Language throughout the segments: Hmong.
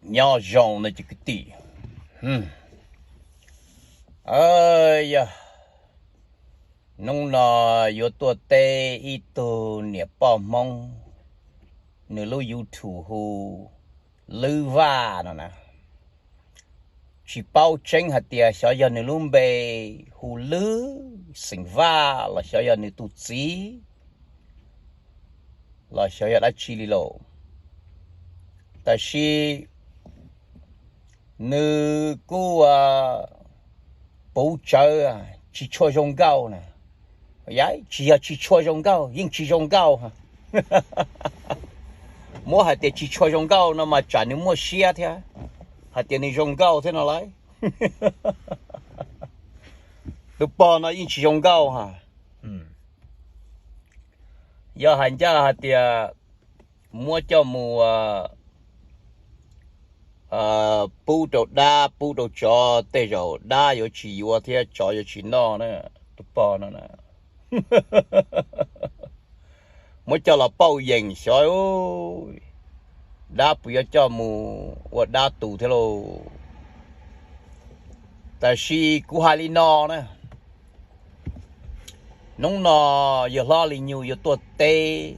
Nyob zoo no cov kwv tij. Yog hnub no yuav tuaj teb ib tug niam poj Hmoob, nws lub YouTube hu Lwb Vaj no na. Tsis paub tseeb hais tias xyov yog nws lub npe hu Lwb xeem Vaj los xyov yog nws tus txiv los xyov yog dab tsi li lauj. Tab sis nws kuj puv tsawv tsis tshua zoo nkauj na. Yog tsis yog tsis tshua zoo nkauj, yeej tsis zoo nkauj. Muab hais tias tsis tshua zoo nkauj no mas tsam nws muaj siab thiab hais tias nws zoo nkauj thiab no lauj. Tus pog no yeej tsis zoo nkauj ha. Yog hais ncaj hais tias muab coj mus pub rau dab pub rau tsov tej zaum dab yuav tsis yuav thiab tsov yuav tsis noj na, tus pog no na. Muab coj los pauj yeem xyov dab puas yuav coj mus ua dab tus thiab lauj. Tab sis kuv hais li no na, hnub no yawg hlob Lis Nyug yuav tuaj teb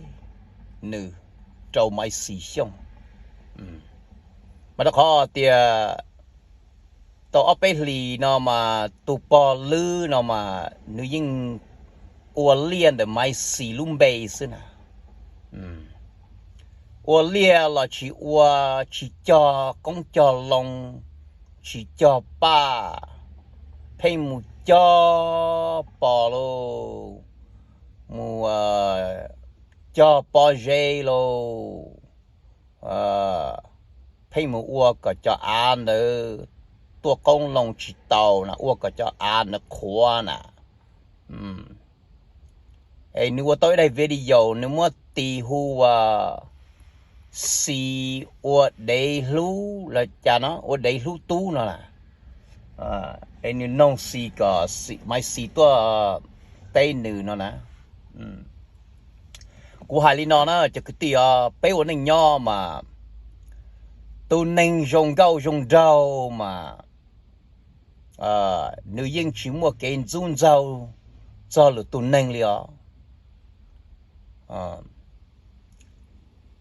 nws rau Maiv Xis Xyooj. Mas rau qhov tias tau ob peb hlis no mas tus pog Lwb no mas nws yeej ua liaj ntawm Maiv Xis lub npe xwb na. Ua liaj los tsis ua, tsis cog qoob cog loo, tsis cog paj, pheej mus cog pos lauj, mus cog pob zeb lauj, pheej mus ua kom cov av ntawd tuaj qoob loo tsis tau na, ua kom cov av ntawd qhuav na. Es nws ua tau ib daim video nws muab tis hu ua Xis ua dev hlub los cas no, ua dev hlub tub no na. Es nws noog Xis kom Maiv Xis tuaj teb nws no na. Kuv hais li no na cov kwv tij os, peb ua neej nyob mas tus neeg zoo nkauj zoo nraug mas nws yeej tsis muaj kev ntxub ntxaug txog lwm tus neeg li os.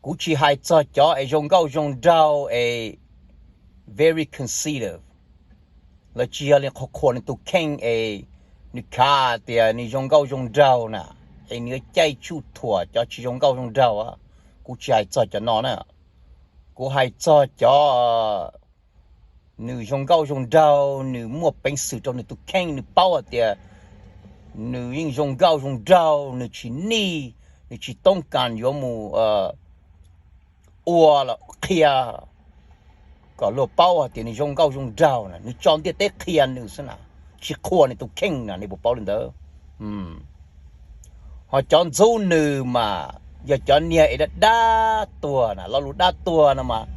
Kuv tsis hais txog cov es zoo nkauj zoo nraug es very conceited, lawv tsis yog li qhuas qhuas nws tus kheej es nws khav tias nws zoo nkauj zoo nraug na, es nws yuav caij tsuj thuam cov tsis zoo nkauj zoo nraug. Kuv tsis hais txog cov no na, kuv hais txog cov nws zoo nkauj zoo nraug, nws muaj peev xwm rau nws tus kheej, nws paub hais tias nws yeej zoo nkauj zoo nraug, nws tsis nij, nws tsis toob kas yuav mus ua los qhia kom luag paub hais tias nws zoo nkauj zoo nraug na, nws tso ntiaj teb qhia nws xwb na, tsis qhuas nws tus kheej na, nej puas paub li ntawd? Ho cov ntxub nws mas yog cov niag es dab dab tuag na, lo lus dab tuag no mas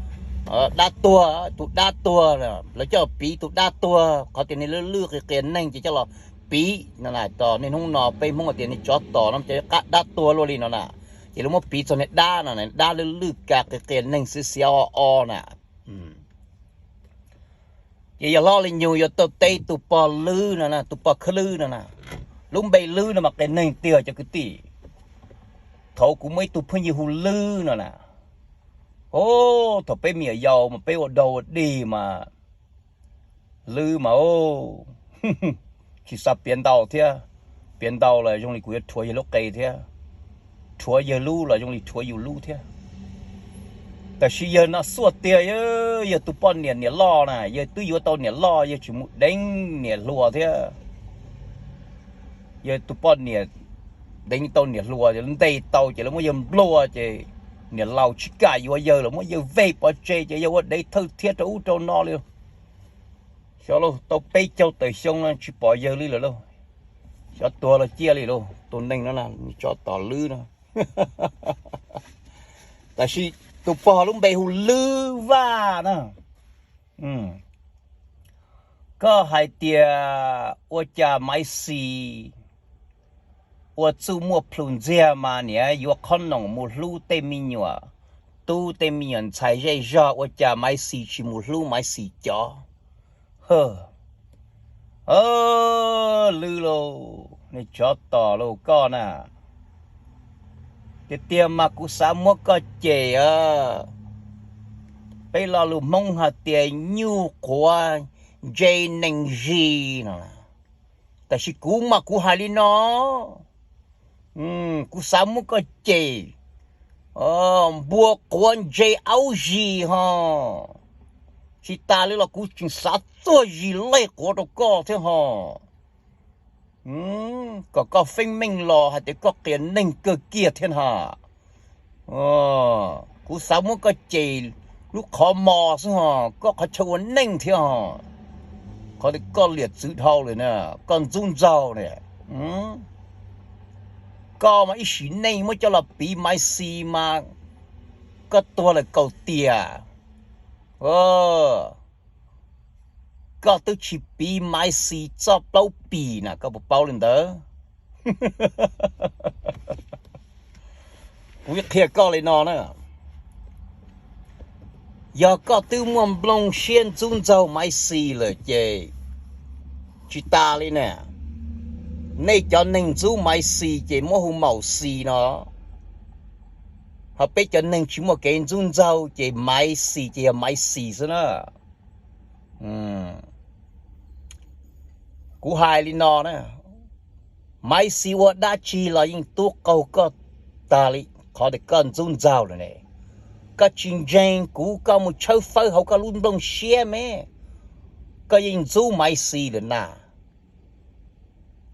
dab tuag, tus dab tuag, lawv coj los piv tus dab tuag, qhov tias nws lwj lwj qias qias neeg ces coj los piv no na. Tos niaj hnub no peb Hmoob tias nws tsov tom no ces qab dab tuag luaj li no na, ces lawv muab piv txog niag dab no, dab lwj lwj ka qias qias neeg xiav xiav o o na. Ces yawg hlob Lis Nyug yuav tuaj teb tus pog Lwb no, tus pog Khwb Lwb no na. Lub npe Lwb no mas qias neeg tiag cov kwv tij. Thaum kuv muaj ib tug phooj ywg hu Lwb no na, o, thaum peb me nyuam yaus mas peb ua dog ua dig mas Lwb mas tsis xav piav ntau thiab, piav ntau los zoo li kuv yuav rhuav yawg lub qe thiab, rhuav yawg lub los zoo li rhuav yus lub thiab. Tab sis yawg no xuaj tiag, yawg tus poj niam niam loj na, yawg twb yuav tau niam loj, yawg tsis mus deev niam hluas thiab. Yawg tus poj niam deev tau niam hluas, ntes tau ces lawv muab yawg nplua ces niam laus tsis kam yuav yawg los muab yawg vej pov tseg ces yawg ua dev thawj thiab rau ub rau no li. Xyov lauj, tau peb caug tawm xyoo no tsis pom yawg li lawm lauj. Xyov tuag los ciaj li lauj, tus neeg no na, tsov tom Lwb no. Tab sis tus pog lub npe hu Lwb Vaj na. Koj hais tias ua cas Maiv Xis ua txuj muaj plhus ntxiag mas niam yuav qhob noom mus hlub tej me nyuam tub tej me nyuam ntxhais zej zog ua cas Maiv Xis tsis mus hlub Maiv Xis cov. Hwm, lwb lauj, nej tsov tom lauj koj na. Tiag tiag mas kuv xav muab koj cem. Peb lo lus Hmoob hais tias nyuj qhuav ntse nees zis no. Tab sis kuv mas kuv hais li no, kuv xav muab koj cem, npua qhuav ntse aub zis ho. Tsis tas li los kuv tseem xav txuag zis lej quav rau koj thiab ho, kom koj feeb meej los hais tias koj qias neeg kawg kiag thiab na. Kuv xav muab koj cem lub qhov mos xwb ho, koj qhov chaw ua neej thiab ho. Qhov tias koj liam txwv dhau lawm na, koj ntxub ntxaug na. Koj mas ib sim neej muab coj los piv Maiv Xis mas koj tuag lawm kaum tiam. Koj twb tsis piv Maiv Xis txoj plaub pim na, koj puas paub li ntawd? Kuv qhia koj li no na, yog koj twb muaj nplooj siab ntxub ntxaug Maiv Xis lawm ces tsis tas li na. Nej cov neeg ntxub Maiv Xis ces muab hu Maum Xis no, ho peb cov neeg tsis muaj kev ntxub ntxaug ces Maiv Xis ces yog Maiv Xis xwb na. Kuv hais li no na, Maiv Xis ua dab tsi los yeej tub qaug koj tag li qhov tias koj ntxub ntxaug lawm ne. Koj tsis ntseeg kuv, koj mus tshawb fawb hauv koj lub nplooj siab me, koj yeej ntxub Maiv Xis lawm na.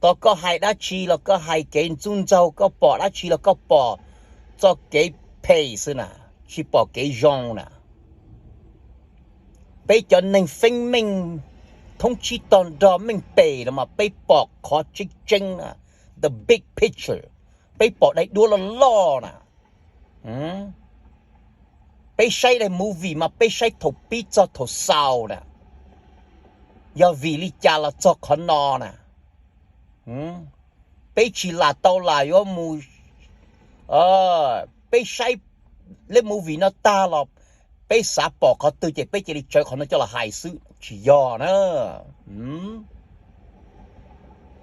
Tos koj hais dab tsi los koj hais kev ntxub ntxaug, koj pom dab tsi los koj pom txoj kev phem xwb na, tsis pom kev zoo na. Peb cov neeg feeb meej thoob tsib tog nrog meej pem los mas peb pom qhov tseeb tseeb na, the big picture, peb pom daim duab loj loj na. Peb saib daim movie mas peb saib thaum pib txog thaum xaus na, yog vim li cas los txog qhov no na. Peb tsis lam tau lam yuav mus, peb saib lub movie no tag los peb xav pom qhov twg ces peb cia li tsawv qhov no coj los hais xwb, tsis yog na.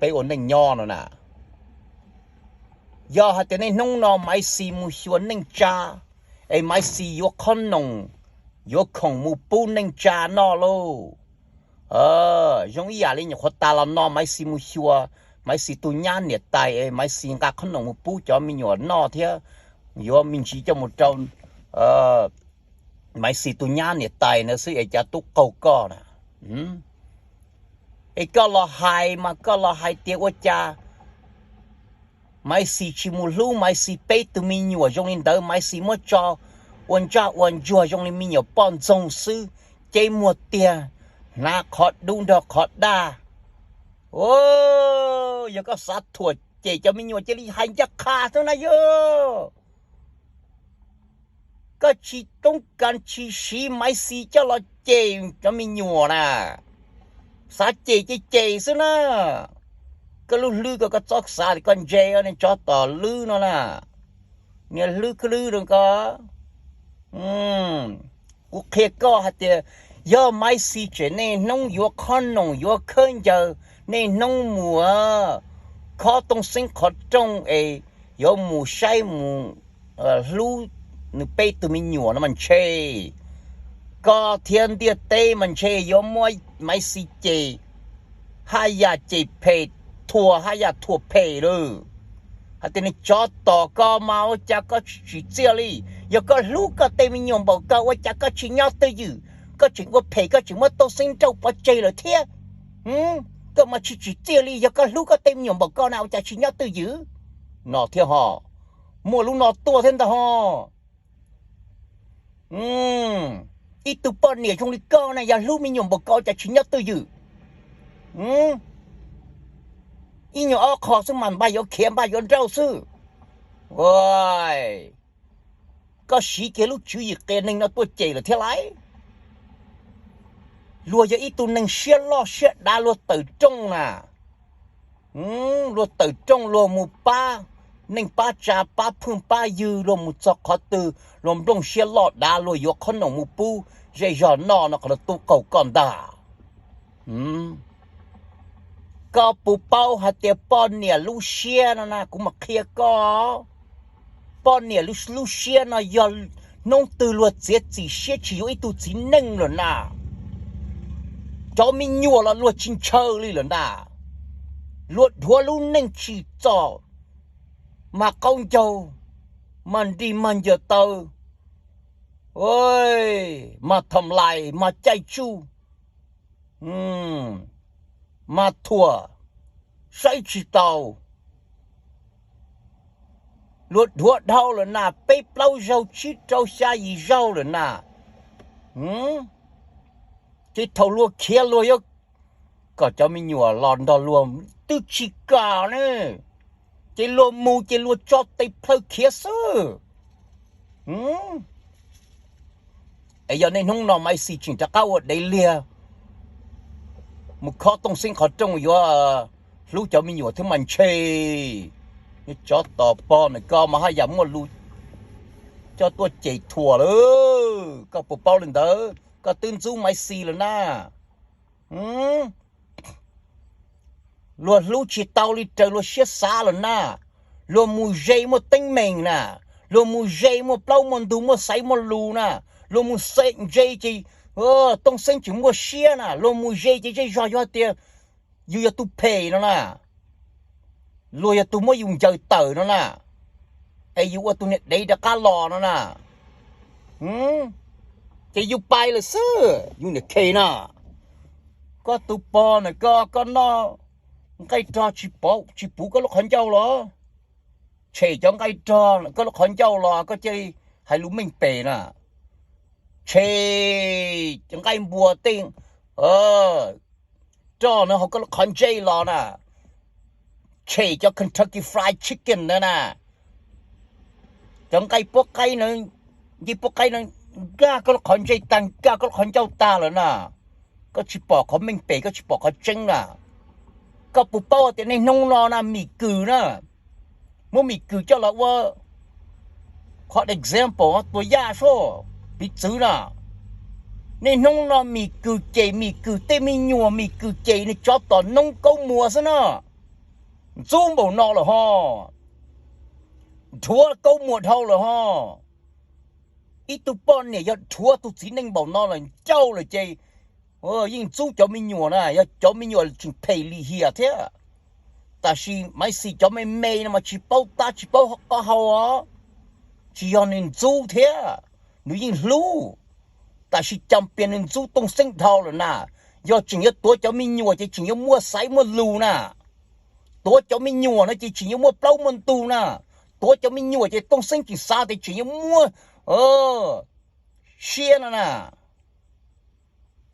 Peb ua neej nyob no na, yog hais tias niaj hnub no Maiv Xis mus xyuas neej tsa, es Maiv Xis yuav qhob noom, yuav khoom mus pub neej tsa noj lauj. Zoo ib yam li nyuam qhuav tas los no Maiv Xis mus xyuas Maiv Xis tus nyab niam tais es Maiv Xis nqa qhob noom mus pub cov me nyuam noj thiab yuav me ntsis coj mus rau Maiv Xis tus nyab niam tais na xwb es cas tub qaug koj na. Es koj los hais mas koj los hais tias ua cas Maiv Xis tsis mus hlub Maiv Xis peb tug me nyuam zoo li ntawd, Maiv Xis muab tso ua ntsaj ua ntsuag zoo li me nyuam poj ntxoog xwb, cev muag tiag, hnav qhov dub nrog qhov daj. Yog koj xav thuam cem cov me nyuam cia li hais ncaj qha xwb na yog. Koj tsis toob kas tsis siv Maiv Xis coj los cem cov me nyuam na. Xav cem ces cem xwb na. Koj lub hlwb ko koj txhob xav tias koj ntse, niag tsov tom lwb no na. Niag hlwb khwb lwb rau koj. Kuv qhia koj hais tias yog Maiv Xis tseem niaj hnub yuav qhob noom yuav khaub ncaws, niaj hnub mus khob tooj xeeb qhov rooj es yuav mus saib mus hlub nws peb tug me nyuam no mas ntshe koj thiab ntiaj teb mas ntshe yuav muab Maiv Xis cem haj yam cem phem, thuam haj yam thuam phem lawm. Hais tias niag tsov tom koj mas ua cas koj tsis tsim txiaj li? Yog koj hlub koj tej me nyuam npaum koj ua cas koj tsis nyob twj ywm? Koj tseem ua phem koj tseem muab tooj xeeb nrauj pov tseg lawm thiab. Koj mas tsis tsim txiaj li, yog koj hlub koj tej me nyuam npaum koj na ua cas tsis nyob twj ywm? No thiab ho, muaj lub no tuaj thiab ntag ho. Ib tug poj niam zoo li koj na yog hlub me nyuam npaum koj ua cas tsis nyob twj ywm? Ib nyuag ob qho xwb mas npaj yuav khiav npaj yuav nrauj xwb. Koj siv kiag lub tswv yim qias neeg no tuaj cem lawm thiab lauj. Luag yog ib tug neeg siab loj siab dav luag tawm rooj na. Luag tawm rooj luag mus pab neej pab tsa pab phooj pab ywg luag mus txog qhov twg luag nplooj siab loj dav luag yuav qhob noom mus pub zej zog noj no qhov no tub qaug koj ntag. Koj puas paub hais tias poj niam lub siab no na, kuv mam qhia koj. Poj niam lub siab no yog hnub twg luag txiav txim siab tsis yuav ib tug txiv neej lawm na, cov me nyuam los luag tsis ntshaw li lawm ntag. Luag dhuav lub neej tsis txom, mag qaub ncaug, mag nrig mag ncaws taw, mag tham lais mag caij tsuj, mag thuam, saib tsis taus. Luag dhuav dhau lawm na, peb plaub zaug tsib rau xya yim zaug lawm na. Ces thaum luag khiav luag yuav kom cov me nyuam los nrog luag twb tsis kam ne, ces luag mus ces luag tso tes plhaw khiav xwb. Es yog niaj hnub no Maiv Xis tseem rov qab ua dev liag mus khob Tooj Xeeb qhov rooj yuav hlub cov me nyuam thiab mas ntshe, niag tsov tom pog na, koj mas haj yam muaj lus coj tuaj cem thuam lawm. Koj puas paub li ntawd? Koj twb ntxub Maiv Xis lawm na. Luag hlub tsis tau li raws luag siab xav lawm na. Luag mus ze muaj teeb meem na, luag mus ze muaj plaub muaj ntug muaj xaiv muaj lus na, luag mus xeem ze ces Tooj Xeeb tseem muaj siab na, luag mus ze ces zej zog yog hais tias yus yog tus phem no na, luag yog tus muab yus ncaws tawm no na, es yus ua tus niag dev rov qab los no na, ces yus pais lawm xwb yus niam khe na. Koj tus pog na, koj, koj noj nqaij rog tsis puv koj lub qhov ncauj los? Tshem cov nqaij rog koj lub qhov ncauj los koj cia li hais lus meej pem na. Tshem cov nqaij npua tej roj no hauv koj lub qhov ntsej los na. Tshem cov Kentucky Fried Chicken na na. Cov nqaij puab qaib, ncej puab qaib no nkag koj lub qhov ntsej tag, nkag koj lub qhov ncauj tag lawm na. Koj tsis pom qhov meej pem, koj tsis pom qhov tseeb na. Koj puas paub tias niaj hnub no na Mim Kws na, muab Mim Kws coj los ua qhov example, tua yaj sub, piv txwv na. Niaj hnub no Mim Kws cem Mim Kws tej me nyuam, Mim Kws cem nws tsov tom noob Kaub Muas xwb na. Ntxub npaum no lawm ho, dhuav Kaub Muas dhau lawm ho. Ib tug poj niam yog dhuav tus txiv neej npaum no lawm ncauj lawm ces yeej ntxub cov me nyuam na, yog cov me nyuam tseem phem lim hiam thiab. Tab sis Maiv Xis cov me me no mas tsis paub tab tsis paub qab hau os. Tsis yog nws ntxub thiab, nws yeej hlub, tab sis cas pias nws ntxub Tooj Xeeb dhau lawm na. Yog tseem yuav tuav cov me nyuam ces tseem yuav muaj xaiv muaj lus na. Tuav cov me nyuam no ces tseem yuav muaj plaub muaj ntug na. Tuav cov me nyuam ces Tooj Xeeb tseem xav tias tseem yuav muaj siab no na.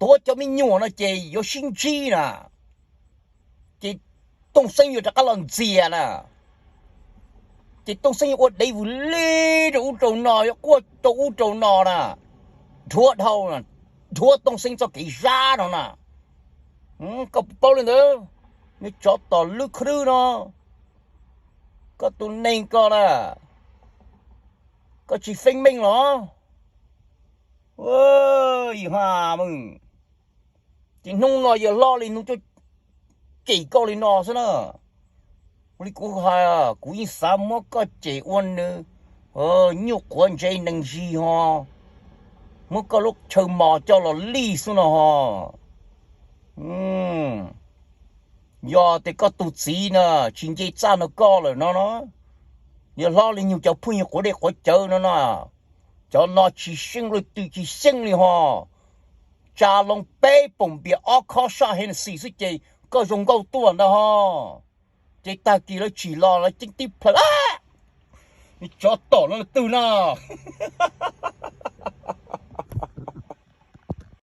Tuav cov me nyuam no ces yuav sib ntsib na, ces Tooj Xeeb yuav rov qab los ntxias na. Ces Tooj Xeeb yuav ua dev vwm li rau ub rau no, yuav quaj rau ub rau no na. Dhuav dhau, dhuav Tooj Xeeb txoj kev zab no na. Koj puas paub li ntawd? Nws tsov tom lwb khwb no, koj tus neeg ko na, koj tsis feeb meej los? Yus ha, ces hnub no yawg hlob li nws tuaj cem koj li no xwb na. Ua li kuv hais, kuv yeej xav muab koj cem ua nws nyuj quav ntse nees zis ho, muab koj lub chaw mos coj los lij xwb no ho. Yog tias koj tus txiv na tsis nce txaj no koj lawm no no, yawg hlob li nyug cov phooj ywg quav dej quav cawv no no, cov no tsis seej luj twm tsis seej li ho. Tsa loo peb poom npias ob khob saj Hennessy xwb ces koj zoo nkauj tuaj ntag ho. Ces tag kis lawv tsim los lawv ceeb tib plhaws, nws tsov tom no twg no.